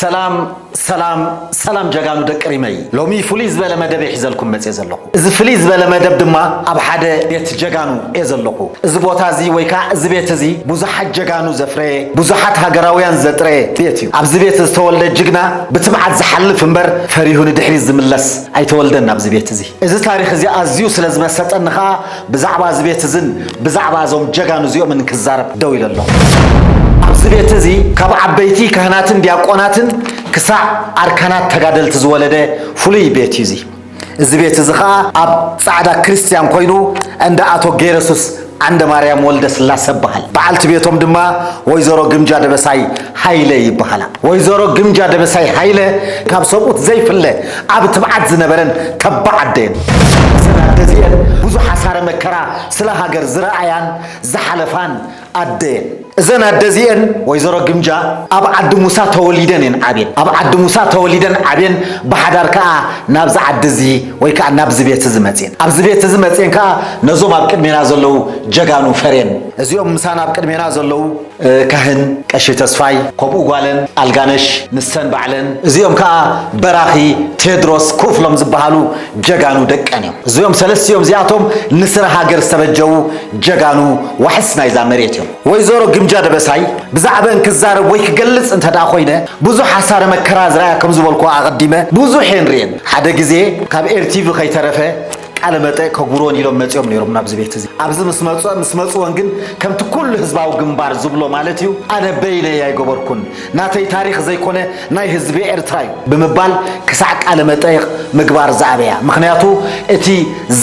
ሰላም ሰላም ሰላም ጀጋኑ ደቂ ሪመይ፣ ሎሚ ፍሉይ ዝበለ መደብ እየ ሒዘልኩም መፅየ ዘለኹ። እዚ ፍሉይ ዝበለ መደብ ድማ ኣብ ሓደ ቤት ጀጋኑ እየ ዘለኹ። እዚ ቦታ እዚ ወይ ከዓ እዚ ቤት እዚ ብዙሓት ጀጋኑ ዘፍረየ፣ ብዙሓት ሃገራውያን ዘጥረየ ቤት እዩ። ኣብዚ ቤት ዝተወልደ ጅግና ብትብዓት ዝሓልፍ እምበር ፈሪሁ ንድሕሪት ዝምለስ ኣይተወልደን ኣብዚ ቤት እዚ። እዚ ታሪኽ እዚ ኣዝዩ ስለ ዝመሰጠኒ ከዓ ብዛዕባ እዚ ቤት እዝን ብዛዕባ እዞም ጀጋኑ እዚኦምን ክዛረብ ደው ኢለ ኣለኹ። ኣብዚ ቤት እዚ ካብ ዓበይቲ ካህናትን ዲያቆናትን ክሳዕ ኣርካናት ተጋደልቲ ዝወለደ ፍሉይ ቤት እዩ እዚ። እዚ ቤት እዚ ከዓ ኣብ ፃዕዳ ክርስቲያን ኮይኑ እንዳ ኣቶ ገይረሱስ ዓንደ ማርያም ወልደ ስላሰ በሃል። በዓልቲ ቤቶም ድማ ወይዘሮ ግምጃ ደበሳይ ሃይለ ይበሃላ። ወይዘሮ ግምጃ ደበሳይ ሃይለ ካብ ሰብኡት ዘይፍለ ዓቢ ትብዓት ዝነበረን ተባዕ ኣደ እየን። እዘን ኣደ እዚአን ብዙሕ ሓሳረ መከራ ስለ ሃገር ዝረኣያን ዝሓለፋን ኣደ እየን። እዘን ኣደ እዚአን ወይዘሮ ግምጃ ኣብ ዓዲ ሙሳ ተወሊደን እየን ዓብየን። ኣብ ዓዲ ሙሳ ተወሊደን ዓብየን ብሓዳር ከዓ ናብዚ ዓዲ እዚ ወይ ከዓ ናብዚ ቤት እዚ መፅየን። ኣብዚ ቤት እዚ መፅየን ከዓ ነዞም ኣብ ቅድሜና ዘለዉ ጀጋኑ ፈርየን። እዚኦም ምሳና ኣብ ቅድሜና ዘለዉ እ፣ ካህን ቀሺ ተስፋይ፣ ከምኡ ጓለን ኣልጋነሽ፣ ንሰን ባዕለን፣ እዚኦም ከዓ በራኺ ቴድሮስ ክፍሎም ዝበሃሉ ጀጋኑ ደቀን እዮም። እዚኦም ሰለስቲኦም እዚኣቶም ንስረ ሃገር ዝተበጀዉ ጀጋኑ ዋሕስ ናይዛ መሬት እዮም። ወይዘሮ ግምጃ ደበሳይ ብዛዕበን ክዛረብ ወይ ክገልጽ እንተ ደኣ ኮይነ ብዙሕ ሓሳረ መከራ ዝረኣያ ከም ዝበልኩ ኣቐዲመ ብዙሕ እየን ርእየን። ሓደ ግዜ ካብ ኤርቲቪ ከይተረፈ ቃለ መጠይቕ ከጉርወን ኢሎም መጺኦም ነይሮም ናብዚ ቤት እዚ። ኣብዚ ምስ መጹ-፣ ምስ መጹወን ግን ከምቲ ኩሉ ህዝባዊ ግንባር ዝብሎ ማለት እዩ፣ ኣነ በይነይ ኣይገበርኩን፣ ናተይ ታሪኽ ዘይኮነ ናይ ህዝቢ ኤርትራ እዩ ብምባል ክሳዕ ቃለ መጠይቕ ምግባር ዘኣበያ። ምኽንያቱ እቲ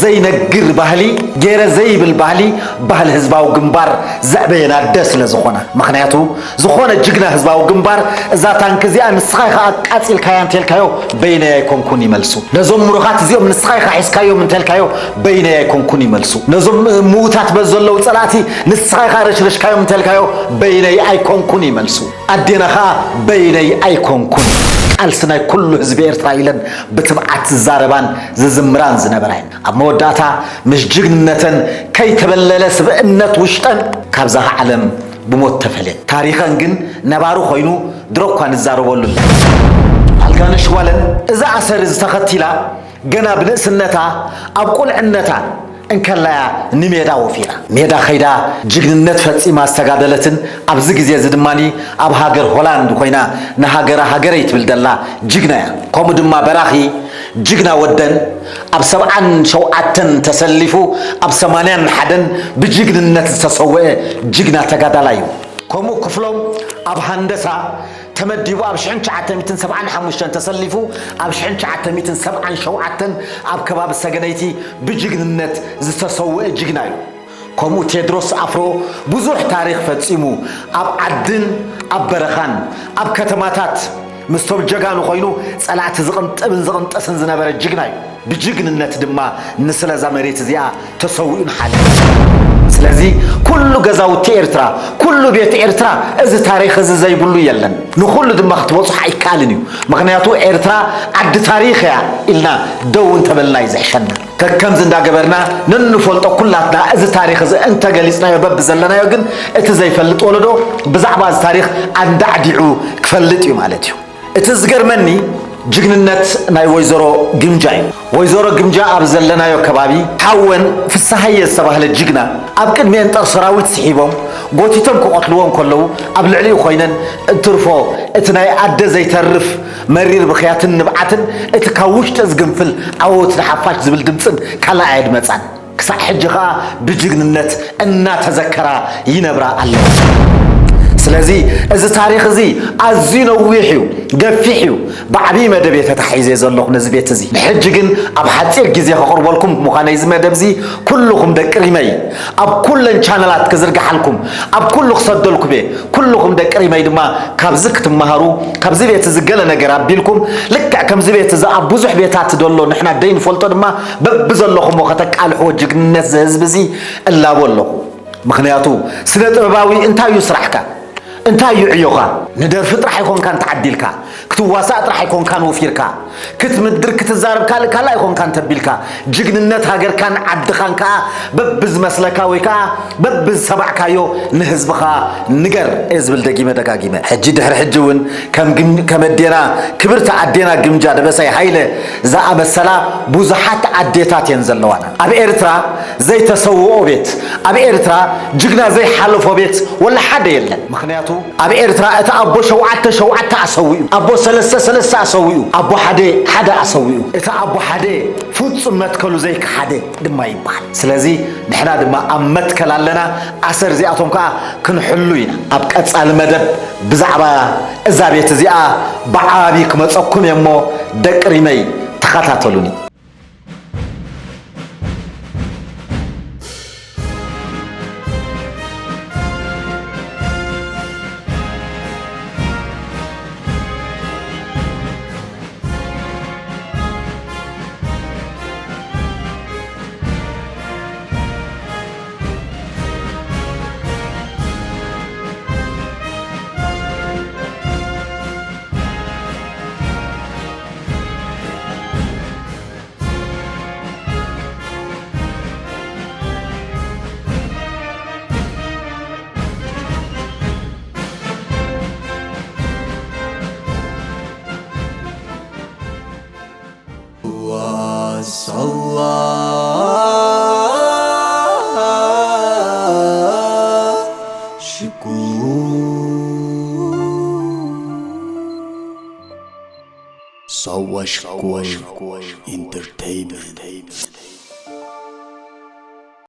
ዘይነግር ባህሊ፣ ገይረ ዘይብል ባህሊ፣ ባህሊ ህዝባዊ ግንባር ዘዕበየን ኣደ ስለ ዝኾና። ምኽንያቱ ዝኾነ ጅግና ህዝባዊ ግንባር እዛ ታንክ እዚኣ ንስኻ ኢኻ ኣቃጺልካያ እንተልካዮ በይነይ ኣይኮንኩን ይመልሱ። ነዞም ምሩኻት እዚኦም ንስኻ ኢኻ ሒዝካዮም እንተልካዮ በይነይ ኣይኮንኩን ይመልሱ። ነዞም ምዉታት በዘለዉ ጸላእቲ ንስኻ ኢኻ ረሽረሽካዮም እንተልካዮ በይነይ ኣይኮንኩን ይመልሱ። ኣዴና ኸኣ በይነይ ኣይኮንኩን። ቃልሲ ናይ ኩሉ ህዝቢ ኤርትራ ኢለን ብትብዓት ዝዛረባን ዝዝምራን ዝነበራ እየን። ኣብ መወዳእታ ምስ ጅግንነተን ከይተበለለ ስብእነት ውሽጠን ካብዛ ዓለም ብሞት ተፈልየን። ታሪኸን ግን ነባሪ ኮይኑ ድሮ እኳ ንዛረበሉ ኣለና። ኣልጋነሽ ጓለን እዚ ኣሰር እዚ ተኸቲላ ገና ብንእስነታ ኣብ ቁልዕነታ እንከላያ ንሜዳ ወፊራ። ሜዳ ከይዳ ጅግንነት ፈጺማ ዝተጋደለትን ኣብዚ ግዜ እዚ ድማ ኣብ ሃገር ሆላንድ ኮይና ንሃገራ ሃገረይ ትብል ዘላ ጅግና እያ። ከምኡ ድማ በራኺ ጅግና ወደን ኣብ ሰብዓን ሸውዓተን ተሰሊፉ ኣብ ሰማንያን ሓደን ብጅግንነት ዝተሰወአ ጅግና ተጋዳላይ እዩ። ከምኡ ክፍሎም ኣብ ሃንደሳ ተመዲቡ ኣብ ሽሕን ትሽዓተ ሚእትን ሰብዓን ሓሙሽተን ተሰሊፉ ኣብ ሽሕን ትሽዓተ ሚእትን ሰብዓን ሸውዓተን ኣብ ከባቢ ሰገነይቲ ብጅግንነት ዝተሰወአ ጅግና እዩ። ከምኡ ቴድሮስ ኣፍሮ ብዙሕ ታሪኽ ፈጺሙ ኣብ ዓድን ኣብ በረኻን ኣብ ከተማታት ምስቶም ጀጋኑ ኮይኑ ጸላእቲ ዝቕንጥብን ዝቕንጥስን ዝነበረ ጅግና እዩ። ብጅግንነት ድማ ንስለዛ መሬት እዚኣ ተሰዊኡን ሓሊፉ። ስለዚ ኩሉ ገዛውቲ ኤርትራ፣ ኩሉ ቤት ኤርትራ እዚ ታሪኽ እዚ ዘይብሉ የለን። ንኹሉ ድማ ክትበጽሖ ኣይከኣልን እዩ። ምኽንያቱ ኤርትራ ዓዲ ታሪኽ እያ ኢልና ደው እንተበልና እዩ ዝሕሸና። ከከምዚ እንዳገበርና ነንፈልጦ ኩላትና እዚ ታሪኽ እዚ እንተገሊጽናዮ በብዘለናዮ ግን እቲ ዘይፈልጥ ወለዶ ብዛዕባ እዚ ታሪኽ ኣንዳዕዲዑ ክፈልጥ እዩ ማለት እዩ። እቲ ዝገርመኒ ጅግንነት ናይ ወይዘሮ ግምጃ እዩ። ወይዘሮ ግምጃ ኣብ ዘለናዮ ከባቢ ሓወን ፍስሃየ ዝተባህለ ጅግና ኣብ ቅድሚኤን ጦር ሰራዊት ስሒቦም ጎቲቶም ክቐትልዎ እንከለዉ ኣብ ልዕሊኡ ኮይነን እንትርፎ እቲ ናይ ኣደ ዘይተርፍ መሪር ብኽያትን ንብዓትን እቲ ካብ ውሽጢ ዝግንፍል ዓወት ንሓፋሽ ዝብል ድምፅን ካልእ ኣየድመፃን። ክሳዕ ሕጂ ኸኣ ብጅግንነት እናተዘከራ ይነብራ ኣለዋ። ስለዚ እዚ ታሪኽ እዚ ኣዝዩ ነዊሕ እዩ፣ ገፊሕ እዩ። ብዓብዪ መደብ እየ ተታሒዘ ዘለኹ ነዚ ቤት እዚ። ንሕጂ ግን ኣብ ሓጺር ግዜ ከቕርበልኩም ምዃነይ እዚ መደብ እዚ ኩልኹም ደቂ ሪመይ ኣብ ኩለን ቻነላት ክዝርግሓልኩም ኣብ ኩሉ ክሰደልኩም እየ። ኩልኹም ደቂ ሪመይ ድማ ካብዚ ክትመሃሩ፣ ካብዚ ቤት እዚ ገለ ነገር ኣቢልኩም፣ ልክዕ ከምዚ ቤት እዚ ኣብ ብዙሕ ቤታት ደሎ ንሕና ደይንፈልጦ ድማ በብዘለኹሞ ከተቃልሕዎ ጅግንነት እዚ ህዝቢ እዚ እላቦ ኣለኹ። ምኽንያቱ ስነ ጥበባዊ እንታይ እዩ ስራሕካ? እንታይ እዩ ዕዮኻ? ንደርፊ ጥራሕ ኣይኮንካን ተዓዲልካ፣ ክትዋሳእ ጥራሕ ኣይኮንካን ወፊርካ፣ ክትምድር ክትዛረብ ካልእ ካልእ ኣይኮንካን ተቢልካ፣ ጅግንነት ሃገርካን ዓድኻን ከኣ በብዝመስለካ ወይ ከኣ በብዝሰማዕካዮ ንህዝብኻ ንገር እየ ዝብል ደጊመ ደጋጊመ። ሕጂ ድሕሪ ሕጂ እውን ከም ግም-፣ ከም ኣዴና ክብርቲ ኣዴና ግምጃ ደበሳይ ሃይለ ዝኣመሰላ ብዙሓት ኣዴታት እየን ዘለዋና። ኣብ ኤርትራ ዘይተሰውኦ ቤት፣ ኣብ ኤርትራ ጅግና ዘይሓለፎ ቤት ወላ ሓደ የለን። ምኽንያቱ ኣብ ኤርትራ እቲ ኣቦ ሸውዓተ ሸውዓተ ኣሰዊኡ፣ ኣቦ ሰለስተ ሰለስተ ኣሰዊኡ፣ ኣቦ ሓደ ሓደ ኣሰዊኡ። እቲ ኣቦ ሓደ ፍጹም መትከሉ ዘይከሓደ ድማ ይበሃል። ስለዚ ንሕና ድማ ኣብ መትከል ኣለና፣ ኣሰር እዚኣቶም ከኣ ክንሕሉ ኢና። ኣብ ቀጻሊ መደብ ብዛዕባ እዛ ቤት እዚኣ ብዓቢ ክመጸኩም እየ እሞ ደቂ ሪመይ ተኸታተሉኒ። ሳዋ ሽኮር ኢንተርቴይንመንት።